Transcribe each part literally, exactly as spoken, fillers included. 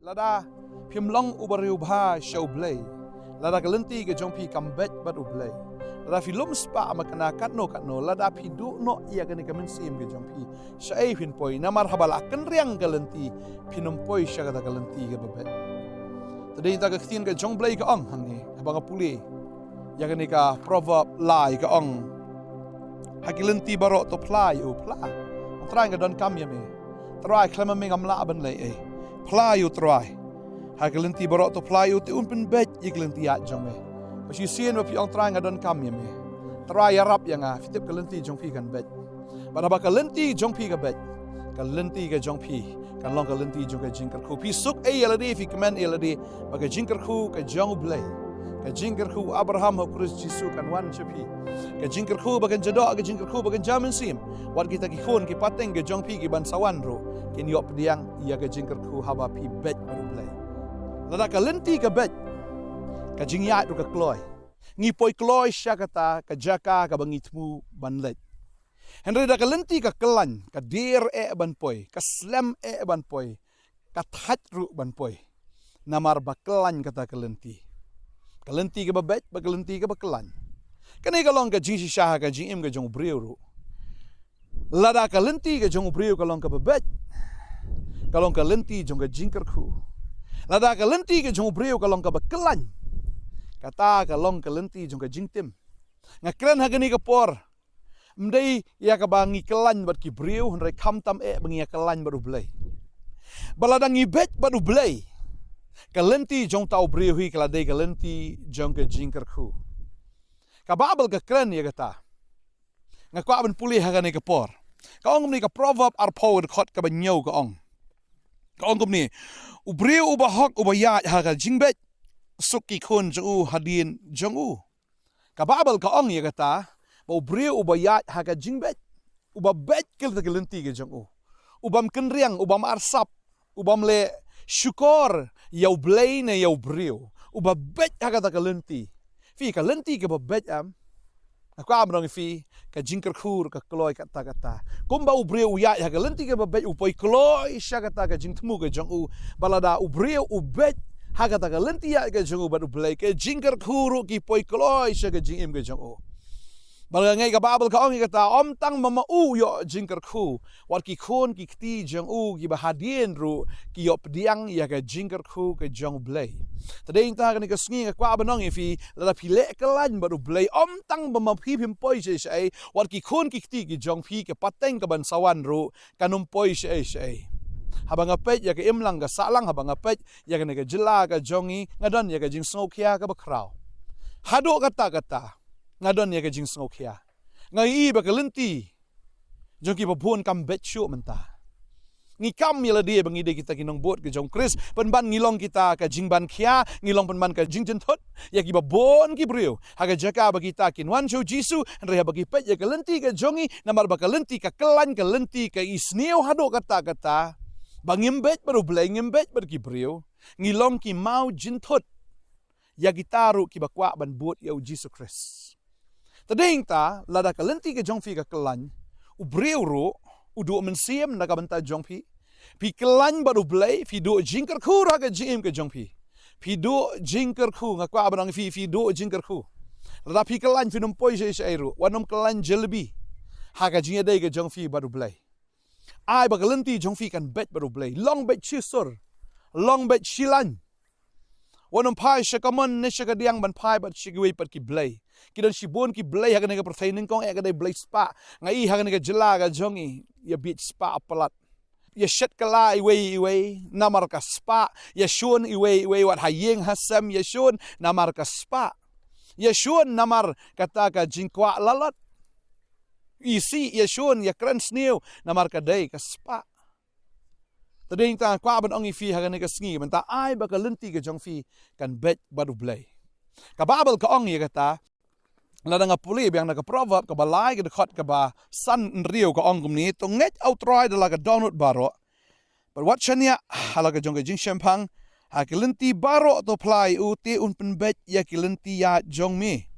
Lada phim long u briew bha sha U Blei, lada ka lynti ka jong phi kam beit bad U Blei, lada phi lum spah makna katno katno, lada phi duh noh ïa kane ka mynsiem ka jong phi, shaei phin poi? Namar haba la kynriang ka lynti, phin ym poi sha kata ka lynti kaba beit. Te dei ta ka ktien ka jong U Blei ka ong hangne, haba nga pule ïa kane ka Proverb lai ka ong, ha ki lynti baroh to phla ïa U, phla. Ong Trai, nga donkam ïa me. Trai, khlem ïa me ngam lah ban leh ei. Phla ïa U Trai. Ha ki lynti baroh to phla ïa U, te un pynbeit ïa ki lynti ïaid jong me. Ba shisien ba phi ong Trai, nga donkam ïa me, Trai, ïarap ïa nga, phi tip ka lynti jong phi kan beit. Bad haba ka lynti jong phi ka beit, ka lynti ka jong phi kan long ka lynti jong ka jingkyrkhu. Phi suk ei ïa lade, phi kmen ïa lade, ba ka jingkyrkhu ka jong U Blei, ka jingkyrkhu u Abraham ha u Khrist Jisu kan wan sha phi. Ka jingkyrkhu ba kan jadoh, ka jingkyrkhu ba kan jaw mynsiem. Wat kita ki khun ki pateng ka jong phi ki ban sa wan ruh, kin ïoh pdiang ïa ka jingkyrkhu haba phi beit bad U Blei. Lada ka lynti ka beit, ka jingïaid ruh ka kloi. Ngi poi kloi sha kata ka jaka kaba ngi thmu ban leit. Hynrei da ka lynti ka khlaiñ, ka dier eh ban poi, ka slem eh ban poi, ka thait ruh ban poi. Namar ba khlaiñ kata ka lynti. Ka lynti kaba beit bad ka lynti kaba khlaiñ. Kane ka long ka jingshisha ha ka jingim ka jong u briew ruh. Lada ka lynti ka jong u briew ka long kaba beit, ka long ka lynti jong ka jingkyrkhu. Lada ka lynti ka jong u briew ka long kaba khlaiñ, kata ka long ka lynti jong ka jingtim. Nga kren ha kane ka por, ym dei ïa kaba ngi khlaiñ bad ki briew, hynrei khamtam eh ba ngi ïa khlaiñ bad U Blei. Ba lada ngi beit bad U Blei, ka lynti jong uta u briew hi ka la dei ka lynti jong ka jingkyrkhu. Ka Baibl ka kren ïa kata. Nga kwah ban pule ha kane ka por. Ka ong kumne, ka Proverb arphew, ka dkhot kaba hynñiew ka ong. Ka ong kumne, u briew uba hok uba ïaid ha ka jingbeit, suk ki khun jong u hadien jong u. Ka Baibl ka ong ïa kata, ba u briew uba ïaid ha ka jingbeit, uba beit kata ka lynti ka jong u, u bym kynriang, u bym arsap, u bym leh shukor ïa U Blei ne ïa u briew, uba beit ha kata ka lynti. Phi, ka lynti kaba beit, em, nga kwah ban ong ïa phi, ka jingkyrkhu ka kloi katta katta. Kumba u briew u ïaid ha ka lynti kaba beit, u poi kloi sha kata ka jingthmu ka jong u. Ba lada u briew u beit ha kata ka lynti ïaid ka jong u bad U Blei, ka jingkyrkhu ruh ki poi kloi sha ka jingim ka jong u. Ba la ngi, ka Baibl ka ong ïa kata, ym tang ba ma u ïoh jingkyrkhu, wat ki khun ki kti jong u kiba hadien ruh ki ïoh pdiang ïa ka jingkyrkhu ka jong U Blei. Te dei ta kane ka sngi nga kwah ban ong ïa phi, lada phi leh khlaiñ bad U Blei, ym tang ba ma phi phim poi shaei shaei, wat ki khun ki kti ki jong phi, ki pateng ka ban sa wan ruh kan ym poi shaei shaei. Haba nga peit ïa ka imlang ka sahlang, haba nga peit ïa kane ka jylla ka jong ngi, nga don ïa ka jingsngewkhia kaba khraw. Haduh katta katta nga don ïa ka jingsngewkhia. Nga ïohi ba ka lynti jong kiba bun kam beit shuh mynta. Ngi kam ïa lade ba ngi dei kita ki nongbud ka jong Khrist, pynban ngi long kita ka jingban khia, ngi long pynban ka jingjynthut ïa kiba bun ki briew. Ha ka jaka ba kita kin wan sha u Jisu, hynrei haba ki peit ïa ka lynti ka jong ngi, namar ba ka lynti ka khlaiñ, ka lynti ka isniew haduh katta katta, ba ngim beit bad U Blei, ngim beit bad ki briew, ngi long ki maw jynthut ïa kita ruh kiba kwah ban bud ïa u Jisu Khrist. Te dei ta, lada ka lynti ka jong phi ka khlaiñ, u briew ruh u duh mynsiem na ka bynta jong phi. Phi khlaiñ bad U Blei, phi duh jingkyrkhu ha ka jingim ka jong phi. Phi duh jingkyrkhu, nga kwah ban ong ïa phi, phi duh jingkyrkhu. Lada phi khlaiñ, phin ym poi shaei shaei ruh, wat nym khlaiñ jalebi ha ka jingïadei ka jong phi bad U Blei. Ai ba ka lynti jong phi kan beit bad U Blei. Long beit shisur, long beit shilaiñ. Wat nym phai sha kamon ne sha kadiang ban phai bad sha kiwei pat ki blei. Ki don shibun ki blei ha kane ka pyrthei, nyngkong eh ka dei blei spah. Nga ïohi ha kane ka jylla ka jong ngi, ïa bieit spah palat. Ïa shet kylla iwei iwei namar ka spah. Ïa shun iwei iwei, wat ha ïing ha sem ïa shun namar ka spah. Ïa shun namar kata ka jingkwah lalot. Isih ïa shun, ïa kren sniew namar ka dei ka spah. Te dei ta nga kwah ban ong ïa phi ha kane ka sngi, mynta ai ba ka lynti ka jong phi kan beit bad U Blei. Ka Baibl ka ong ïa kata, lada nga pule biang na ka Proverb kaba lai, ka dkhot kaba san hynriew, ka ong kumne: To ngeit ha U Trai da la ka dohnud baroh, bad wat shaniah ha la ka jong ka jingshemphang. Ha ki lynti baroh to phla ïa u, te un pynbeit ïa ki lynti ïaid jong me.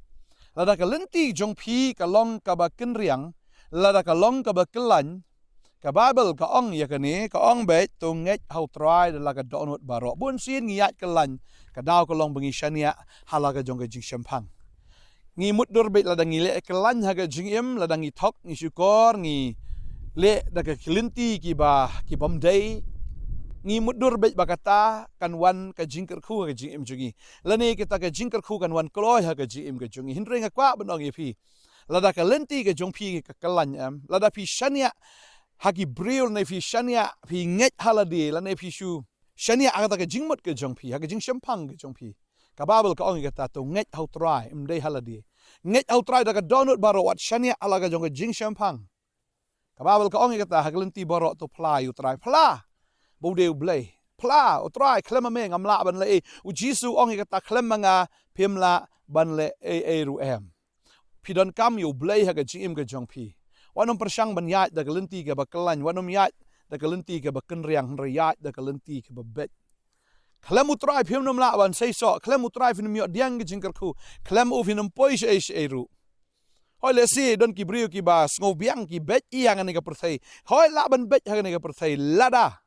Lada ka lynti jong phi ka long kaba kynriang, lada ka long kaba khlaiñ, Ka Baibl ka ong ïa kane, ka ong beit, to ngeit ha u Trai da la ka dohnud baroh. Bun sien ngi ïaid kyllaiñ, ka daw ka long ba ngi shaniah ha la ka jong ka jingshemphang. Ngi mutdur beit lada ngi leh kyllaiñ ha ka jingim, lada ngi thok, ngi shukor, ngi leh da ka ki lynti kiba, ki bym dei. Ngi mutdur beit ba kata kan wan ka jingkyrkhu ha ka jingim jong ngi. Lane kita ka jingkyrkhu kan wan kloi ha ka jingim ka jong ngi. Hynrei nga kwah ban ong ïa phi, lada ka lynti ka jong phi ka kyllaiñ em, lada phi shaniah ha ki briew, lane phi shaniah, phi ngeit ha lade, lane phi shu shaniah ha kata ka jingmut ka jong phi, ha ka jingshemphang ka jong phi. Ka Baibl ka ong ïa kata, to ngeit ha u Trai, ym dei ha lade. Ngeit ha u Trai da ka dohnud baroh, wat shaniah ha la ka jong ka jingshemphang. Ka Baibl ka ong ïa kata, ha ka lynti baroh to phla ïa u Trai, phla ba u dei u Blei. Phla, u Trai, khlem ma me ngam lah ban leh ei. U Jisu ong ïa kata, khlem ma nga phim lah ban leh ei ei ruh em. Phi donkam ïa u Blei ha ka jingim ka jong phi. Wat nym pyrshang ban ïaid da ka lynti kaba kyllaiñ, wat nym ïaid da ka lynti kaba kynriang, hynrei ïaid da ka lynti kaba beit. Khlem u Trai phim nym lah ban seisoh, khlem u Trai phin nym ïoh pdiang ka jingkyrkhu, khlem u phin nym poi shaei shaei ruh. Hooid, lehse don ki briew kiba sngewbiang, ki beit ïa kane ka pyrthei. Hooid, lah ban beit ha kane ka pyrthei lada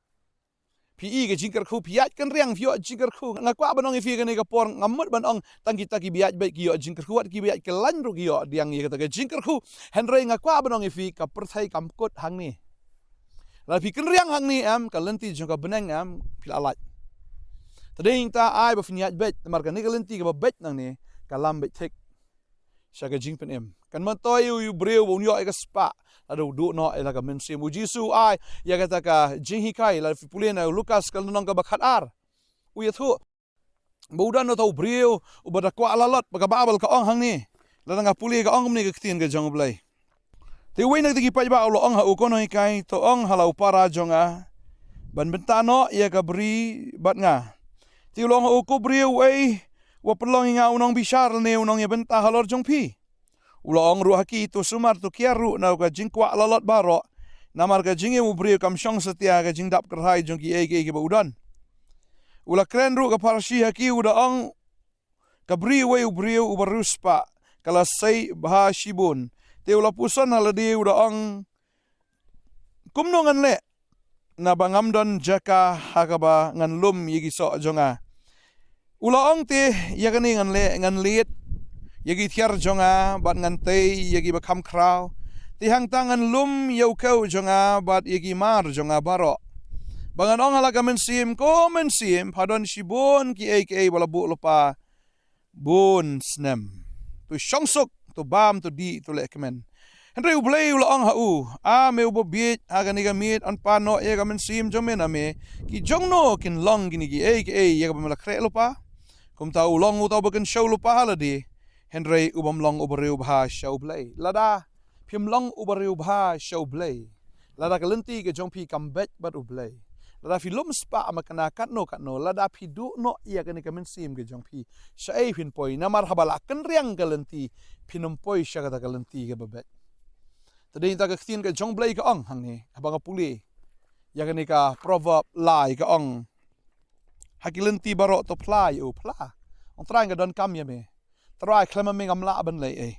phi i ka jingkyrkhu, phi ïaid kynriang, phi ïoh jingkyrkhu. Nga kwah ban ong ïa phi kane ka por, ngam mut ban ong tang kita kiba ïaid beit ki ïoh jingkyrkhu, wat kiba ïaid kyllaiñ ruh ki ïoh pdiang ïa kata ka jingkyrkhu. Hynrei nga kwah ban ong ïa phi, ka pyrthei kam kut hangne. Lada phi kynriang hangne em, ka lynti jong ka bneng em, phi la lait. Te dei nangta ai ba phin ïaid beit, namar kane ka lynti kaba beit nangne ka lam beit thik sha ka jingpynim. Kan myntoi ïa u briew ba un ïoh ïa ka spah lada u duh noh ïa la ka mynsiem. U Jisu u ai ïa kata ka jinghikai, lada phi pule na u Lukas ka lynnong kaba khatar, u ïathuh ba u don uta u briew uba da kwah lalot, ba ka Baibl ka ong hangne. Lada nga pule ka ong kumne ka ktien ka jong U Blei. Te uwei na kita ki paidbah u la ong ha u, Ko nonghikai, to ong ha la u para jong nga ban bynta noh ïa ka bri bad nga. Te u la ong ha u, Ko briew, uei uba pynlong ïa nga u nongbishar lane u nongïabynta halor jong phi? U la ong ruh ha ki, To sumar, to kiar ruh na ka jingkwah lalot baroh, namar ka jingim u briew kam shong satia ha ka jingdap kyrhai jong kiei kiei kiba u don. U la kren ruh ka pharshi ha ki, u da ong, Ka bri uwei u briew uba riewspah ka la sei bha shibun. Te u la puson ha lade, u da ong, Kumno ngan leh, naba ngam don jaka ha kaba ngan lum ïa ki soh jong nga? U la ong, Te ïa kane ngan leh, ngan lied ïa ki thiar jong nga bad ngan tei ïa kiba kham khraw. Te hangta ngan lum ïa u khew jong nga bad ïa ki mar jong nga baroh, ba ngan ong ha la ka mynsiem, Ko mynsiem, pha don shibun kiei kiei ba la buh lypa bun snem. To shong suk, to bam, to dih, to leh kmen. Hynrei U Blei u la ong ha u, A me uba bieit, ha kane ka miet yn pan noh ïa ka mynsiem jong me na me. Ki jongno kin long kine kiei kiei ïa kaba me la khreh lypa? Kumta u long uta uba kynshew lypa ha lade, hynrei u bym long uba riewbha sha U Blei. Lada phim long uba riewbha sha U Blei, lada ka lynti ka jong phi kam beit bad U Blei, lada phi lum spah makna katno katno, lada phi duh noh ïa kane ka mynsiem ka jong phi, shaei phin poi? Namar haba la kynriang ka lynti, phin ym poi sha kata ka lynti kaba beit. Te dei nangta ka ktien ka jong U Blei ka ong hangne, haba nga pule ïa kane ka proverb lai, ka ong, Ha ki lynti baroh to phla ïa u, phla. Ong, Trai, nga donkam ïa me. Trai, khlem ma me ngam lah ban leh ei.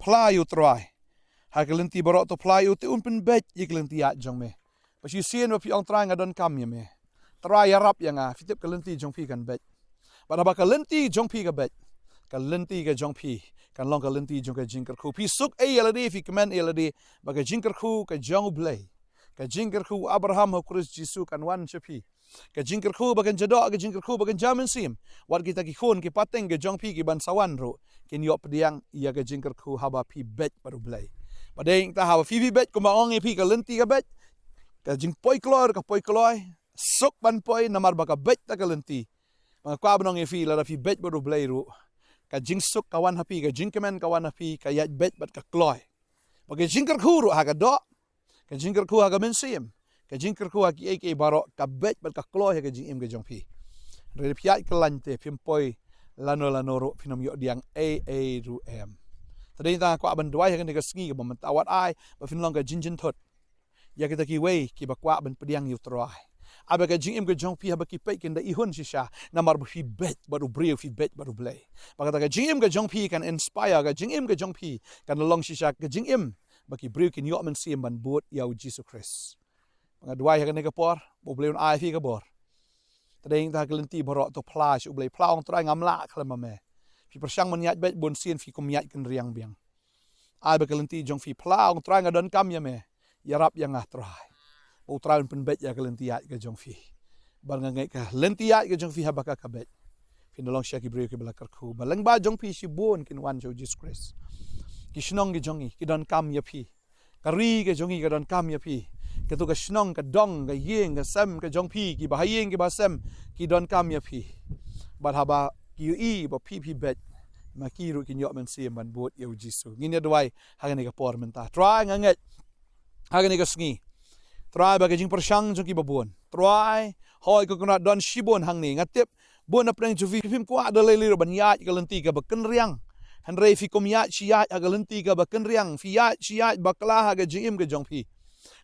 Phla ïa u Trai. Ha ki lynti baroh to phla ïa u, te un pynbeit ïa ki lynti ïaid jong me. Ba shisien ba phi ong, Trai, nga donkam ïa me, Trai, ïarap ïa nga, phi tip ka lynti jong phi kan beit. Bad haba ka lynti jong phi ka beit, ka lynti ka jong phi kan long ka lynti jong ka jingkyrkhu. Phi suk ei ïa lade, phi kmen ei ïa lade, ba ka jingkyrkhu ka jong U Blei, ka jingkyrkhu Abraham ha u Khrist Jisu kan wan sha phi. Ka jingkyrkhu ba kan jadoh, ka jingkyrkhu ba kan ja mynsiem. Wat kita ki khun ki pateng ka jong phi kiban sa wan ruh, kin ïoh pdiang ïa ka jingkyrkhu haba phi beit bad U Blei. Ba dei nangta haba phi, phi beit, kumba ong ïa phi, ka lynti ka beit, ka jingpoi kloi ka poi kloi. Suk ban poi, namar ba ka beit ta ka lynti. Ba nga kwah ban ong ïa phi, lada phi beit bad U Blei ruh, ka jingsuk ka wan ha phi, ka jingkmen ka wan ha phi, ka ïaid beit bad ka kloi. Ba ka jingkyrkhu ruh ha ka doh, ka jingkyrkhu ha ka mynsiem, ka jingkyrkhu ha kiei kiei baroh, ka beit bad ka kloi ha ka jingim ka jong phi. Hynrei lada phi ïaid kyllaiñ te phim poi lano lano ruh, phin ym ïoh pdiang ei ei ruh em. Te dei nangta nga kwah ban duwai ha kane ka sngi kaba mynta, wat ai ba phin long ka jingjynthut ïa kita kiwei kiba kwah ban pdiang ïa u Trai. Ai ba ka jingim ka jong phi haba ki peit kin da ihun shisha, namar ba phi beit bad u briew, phi beit bad U Blei. Ba kata ka jingim ka jong phi kan inspire, ka jingim ka jong phi kan long shisha ka jingim ba ki briew kin ïoh mynsiem ban bud ïa u Jisu Khrist. Nga duwai ha kane ka por ba U Blei un ai phi ka bor. Tdeng ta ka lynti baroh to phla sha U Blei, phla, ong Trai, ngam lah khlem ma me. Phi pyrshang ban ïaid beit, bun sien phi kum ïaid kynriang biang. Ai ba ka lynti jong phi, phla, ong Trai, nga donkam ïa me. Ïarap ïa nga Trai. Ba U Trai un pynbeit ïa ka lynti ïaid ka jong phi. Bad nga ngeit ka lynti ïaid ka jong phi haba ka ka beit, phin da long sha ki briew kiba la kyrkhu. Ba lyngba jong phi shibun kin wan sha U Jisu Khrist. Ki shnong ki jong ngi ki donkam ïa phi. Ka ri ka jong ngi ka donkam ïa phi. Kato ka shnong, ka dong, ka ïing, ka sem ka jong phi, kiba ha ïing kiba ha sem, ki donkam ïa phi. Bad haba ki ïohi ba phi phi beit, ma ki ruh kin ïoh mynsiem ban bud ïa U Jisu. Ngin ïa duwai ha kane ka por mynta. Trai, nga ngeit ha kane ka sngi, Trai, ba ka jingpyrshang jong kiba bun, Trai, hooid, ka kynrad don shibun hangne. Nga tip bun na pdeng jong phi phim kwah da lei lei ruh ban ïaid ka lynti kaba kynriang. Hynrei phi kum ïaid shi ïaid ha ka lynti kaba kynriang, phi ïaid shi ïaid bakla ha ka jingim ka jong phi.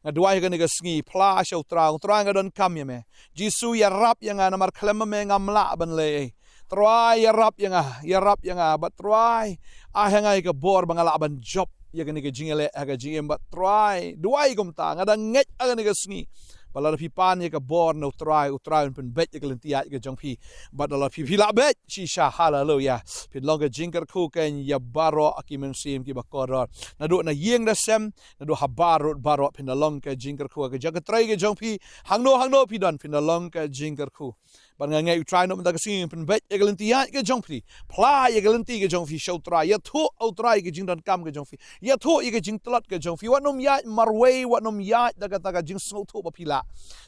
Nga duwai ha kane ka sngi, phla sha U Trai, ong Trai, nga donkam ïa me. Jisu, ïarap ïa nga, namar khlem ma me ngam lah ban leh ei. Trai, ïarap ïa nga, ïarap ïa nga. Bad Trai, ai ha nga ïa ka bor ba nga lah ban jop ïa kane ka jingïaleh ha ka jingim. Bad Trai, duwai kumta, nga da ngeit ha kane ka sngi ba lada phi pan ïa ka bor na U Trai, U Trai un pynbeit ïa ka lynti ïaid ka jong phi. Bad lada phi phi lah beit shisha, haleluya, phin long ka jingkyrkhu keiñ ïa baroh ki mynsiem kiba kordor. Naduh na ïing na sem, naduh ha bar rud baroh, phin da long ka jingkyrkhu ha ka jaka trei ka jong phi. Hangno hangno phi don, phin da long ka jingkyrkhu. Bad nga ngeit, U Trai, naduh mynta ka sngi pynbeit ïa ka lynti ïaid ka jong phi. Phla ïa ka lynti ka jong phi sha U Trai. Ïathuh, U Trai, ïa ka jingdonkam ka jong phi. Ïathuh ïa ka jingtlot ka jong phi. Wat nym ïaid marwei, wat nym ïaid da kata ka jingsngewthuh ba phi lah.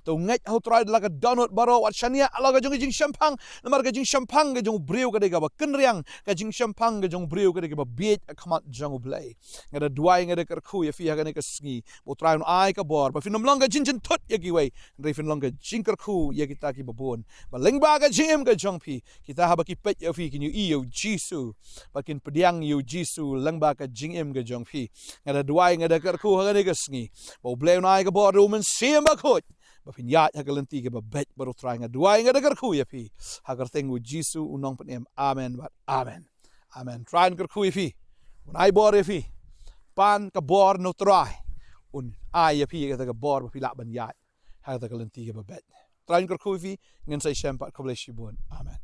To ngeit ha U Trai da la ka dohnud baroh, wat shaniah ha la ka jong ka jingshemphang. Namar ka jingshemphang ka jong u briew ka dei kaba kynriang. Ka jingshemphang ka jong u briew ka dei kaba bieit ha khmat jong U Blei. Nga da duwai, nga da kyrkhu ïa phi ha kane ka sngi ba U Trai un ai ka bor ba phin nym long ka jingjynthut ïa kiwei, hynrei phin long ka jingkyrkhu ïa kita kiba bun. Ba lyngba ka jingim ka jong phi, kita haba ki peit ïa phi kin ïohi ïa U Jisu, ba kin pdiang ïa U Jisu lyngba ka jingim ka jong phi. Nga da duwai, nga da kyrkhu ha kane ka sngi ba U Blei un ai ka bor da U Mynsiem Bakhuid ba phin ïaid ha ka lynti kaba beit bad U Trai. Nga duwai, nga da kyrkhu ïa phi ha ka kyrteng U Jisu U Nongpynim. Amen bad amen. Amen. Trai un kyrkhu ïa phi, un ai bor ïa phi. Pan ka bor na U Trai, un ai ïa phi kata ka bor ba phi lah ban ïaid ha kata ka lynti kaba beit. Trai un kyrkhu ïa phi. Ngin sa ïashem pat. Khublei shibun. Amen.